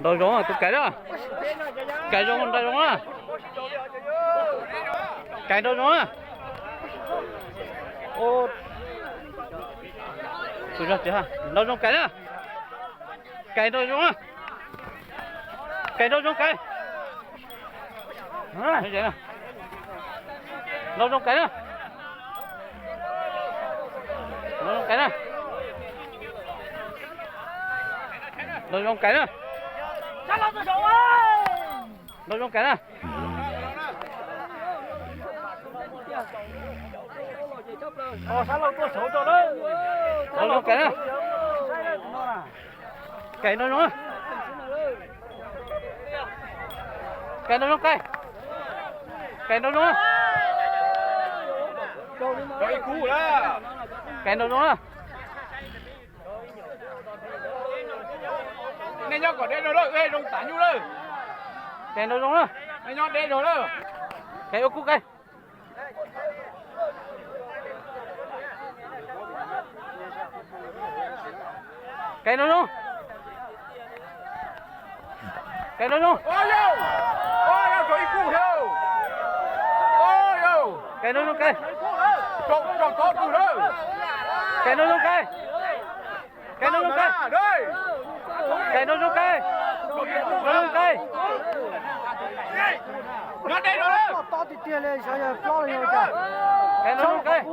Nrau zoo tus kais na. Kais zoo nrau zoo na. Kais nrau zoo na. Nrau zoo kais na. Kais nrau zoo na. Kais nrau zoo kais. Nrau zoo kais na. Nrau zoo kais na. Nrau zoo kais na. Nrau zoo kais na. Nrau zoo kais na. Kais nrau zoo. Kais nrau zoo kais. Kais nrau zoo. Kais nrau zoo na. Nej nyob kom deb rau lawm, zoo tas nyuj lawm. Kais nrau zoo na. Nej nyob deb rau lawm. Kais ua kub kais. Kais nrau zoo. Kais nrau zoo. Kais nrau zoo kais. Kais nrau zoo kais. Kais nrau zoo kais. Kais nrau zoo kais. Nrau zoo kais. Kais nrau zoo kais.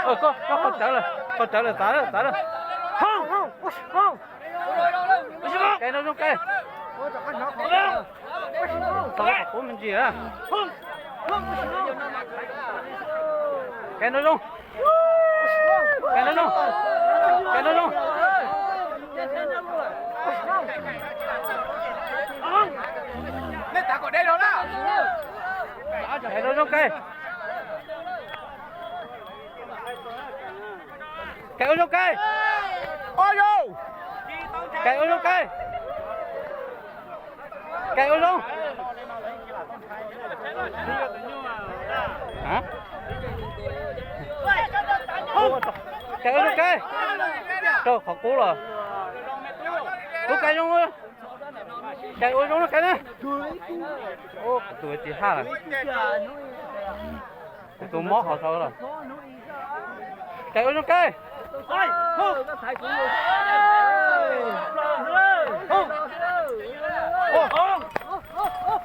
Koj, koj, koj rawv lawm, koj rawv lawm, txav lawm, txav lawm. Kais nrau zoo kais. Tau qhov qub me ntsis. Kais nrau zoo. Kais nrau zoo. Kais nrau zoo. Nej tav kom deb rau na. Kais nrau zoo kais. Kais ua zoo kais. Kais ua zoo kais. Kais ua zoo. Kais ua zoo kais. Rau qhov qub los. Kuv kais zoo. Kais ua zoo kais na. Kuv tus tsis haj lawm. Kuv tus mob qhov saud lawm. Kais ua zoo kais.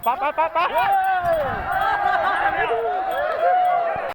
Pab, pab, pab, pab.